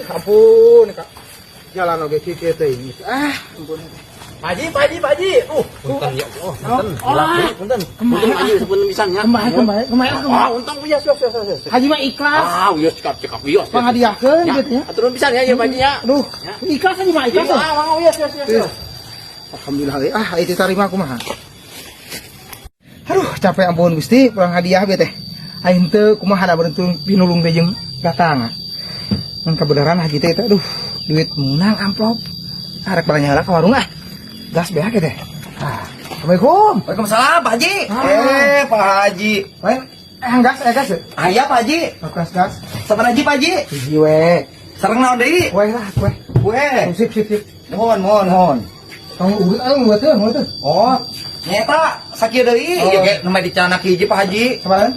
Ampun, Kak. Jalan oge kieu teh. Ah, ampun. Pak Haji, Pak Haji, Pak Haji. Punten ya Allah, punten. Oh, Hilap ah. deui, punten. Kemarin, Punten Pak Haji, punten pisan nya. Kemarin, kemarin, kemarin, kemarin. Ah, untung wios, wios, wios, wios. Haji mah ikhlas. Ah, wios cekap cekap wios. Panghadiahkeun Ya, gitu ya. atur pisan ya, ya Pak Haji ya. Aduh, ikhlas aja mah ikhlas. Ah, mangga wios, wios, wios. Ih. Alhamdulillah, ah itu tarima kumaha. Aduh, capek ampun Gusti, pulang hadiah be teh. Aing teu kumaha da beruntung pinulung teh jeung datang. Mun kebenaran haji teh aduh, duit menang amplop. Arek balanja heula ka warung ah. Gas beak teh. Ah, Assalamualaikum. Waalaikumsalam, Pak Haji. Ah. Eh, Pak Haji. Lain gas, gas. Ya? Aya, Pak Haji. Gas, gas. Sabaraha Haji, Pak Haji? Hiji we. Sareng naon deui? Kue lah, kue. Kue. Sip, sip, sip. Mohon, mohon, mohon. Kamu urut aing buat tuh, buat tuh. Oh, nyeta sakieu deui. Oh. Ieu ge nu dicanak hiji, Pak Haji. Sabaraha?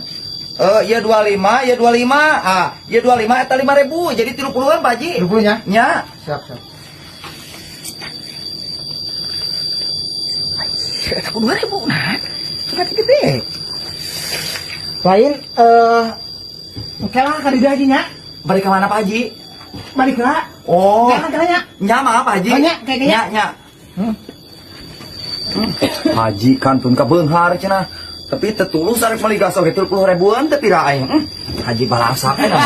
Eh, ieu 25, ieu 25. Ah, ieu 25 eta 5000, jadi 30-an, Pak Haji. 20 nya? Nya. Siap, siap. Anjir, eta 2000 nah. Suka gede. Lain oke lah kali dia nya. Balik ke mana, Pak Haji? Balik lah. Oh. Jangan kayaknya. Nya maaf, Pak Haji. Oh, nya, kayak Nya, nya. Haji kantun ka beunghar cenah. Tapi teu tulus arek meuli gas oge 30 ribuan teh pira aing. Haji balangsak eta.